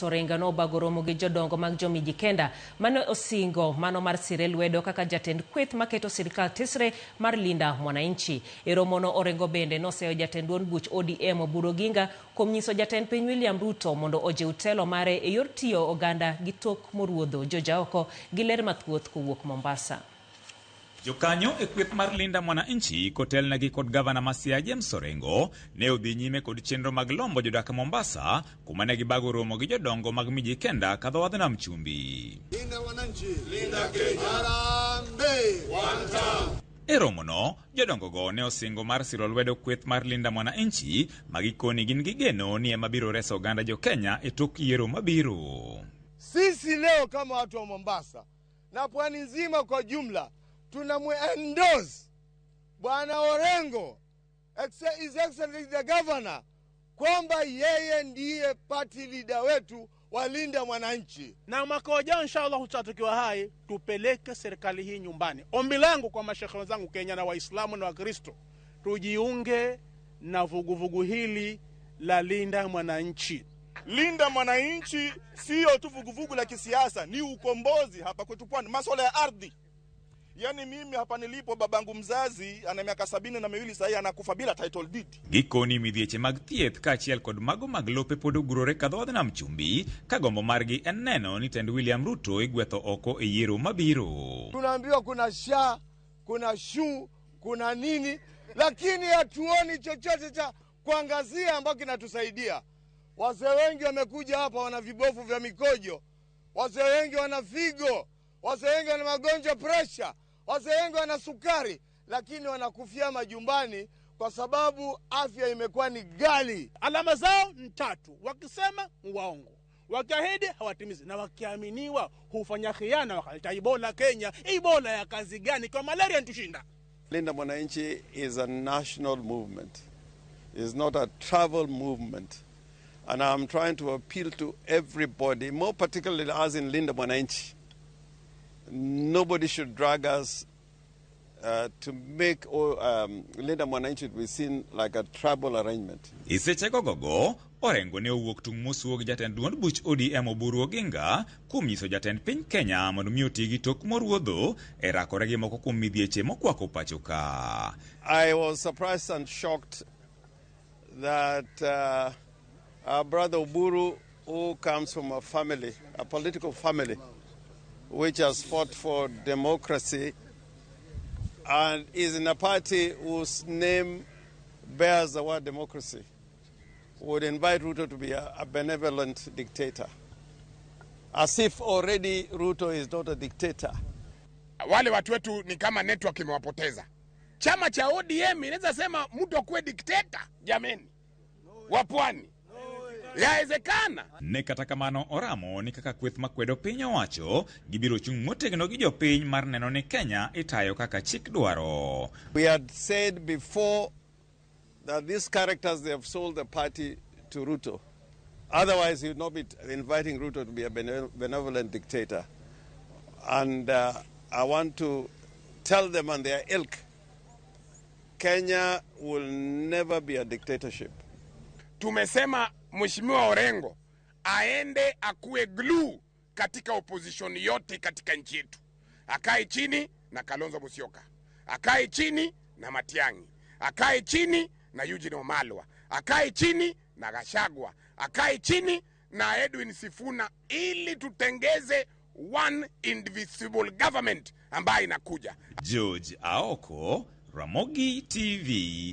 Orengo nobago romo gi jodongo mag jo-Mijikenda mane osingo mano mar sire lwedo kaka jatend kweth maketo sirkal tesre mar Linda Mwananchi. E romono Orengo bende noseyo jatend duond buch ODM Oburu Oginga kuom nyiso jatend piny William Ruto mondo ojiw telo mare e yor tiyo oganda gi tok moruodho. Jojaoko gi ler mathoth kowuok Mombasa. Jokanyo e kweth mar Linda Mwananchi kotelnegi kod gavana ma Siaya James Orengo ne odhi nyime kod chenro mag lombo jodak Mombasa kuma ne gibago romo gi jodongo mag Mijikenda kadho wadh nam chumbi. Linda wananchi, Linda Kenya, Harambee, one term. E romono, jodongogo ne osingo mar siro lwedo kweth mar Linda Mwananchi ma gikoni gin gi geno ni ema biro reso oganda jo-Kenya e tok yiero mabiro. Sisi leo kama watu wa Mombasa na pwani nzima kwa jumla tunamuendorse Bwana Orengo, His Excellency the Governor, kwamba yeye ndiye party leader wetu wa Linda Mwananchi. Na mwaka ujao inshallah tukiwa hai tupeleke serikali hii nyumbani. Ombi langu kwa mashekhe wenzangu Kenya na Waislamu na Wakristo, tujiunge na vuguvugu hili la Linda Mwananchi. Linda Mwananchi sio tu vuguvugu la kisiasa, ni ukombozi hapa kwetu pwani, masuala ya ardhi. Yaani mimi hapa nilipo, babangu mzazi ana miaka 72 sasa anakufa bila title deed. Gikoni midhieche mag thieth kaachiel kod mago mag lope pod ogurore kadho wadh nam chumbi ka gombo margi en neno ni tend William Ruto igwetho oko e yiero mabiro. Tunaambiwa kuna SHA, kuna SHU, kuna nini, lakini hatuoni chochote cha kuangazia ambacho kinatusaidia. Wazee wengi wamekuja hapa wana vibofu vya mikojo, wazee wengi wana figo, wazee wengi wana magonjwa presha, wazee wengi wana sukari, lakini wanakufia majumbani kwa sababu afya imekuwa ni ghali. Alama zao ni tatu: wakisema waongo, wakiahidi hawatimizi, na wakiaminiwa hufanya khiana, wakaleta Ebola Kenya. Ebola ya kazi gani? Kwa malaria ntushinda. Linda Mwananchi is a national movement. It's not a travel movement. And I'm trying to appeal to everybody, more particularly us in Linda Mwananchi. Nobody should drag us to make Linda Mwananchi to be seen like a tribal arrangement. E sechego gogo, Orengo ne owuok tung' mosuo gi jatend duond buch ODM Oburu Oginga kuom nyiso jatend piny Kenya mondo mi oti gi tok moruodho e rakore gi moko kuom midhieche mokwako pacho ka. I was surprised and shocked that our brother Oburu, who comes from a family, a political family, which has fought for democracy and is in a party whose name bears the word democracy, would invite Ruto to be a benevolent dictator. As if already Ruto is not a dictator. Wale watu wetu ni kama network imewapoteza. Chama cha ODM inaweza sema mtu akuwe dikteta, jameni, wa pwani yawezekana. Ne kata kamano oramo ni kaka kweth makwedo piny owacho gibiro chung' motegno gi jopiny mar neno ni Kenya itayo kaka chik dwaro. We had said before that these characters, they have sold the party to Ruto. Otherwise, he would not be inviting Ruto to be a benevolent dictator. And I want to tell them and their ilk, Kenya will never be a dictatorship. Tumesema Mheshimiwa Orengo aende akuwe glue katika opposition yote katika nchi yetu. Akae chini na Kalonzo Musyoka, akae chini na Matiang'i, akae chini na Eugene Wamalwa, akae chini na Gachagua, akae chini na Edwin Sifuna, ili tutengeze one indivisible government ambayo inakuja. George Aoko, Ramogi TV.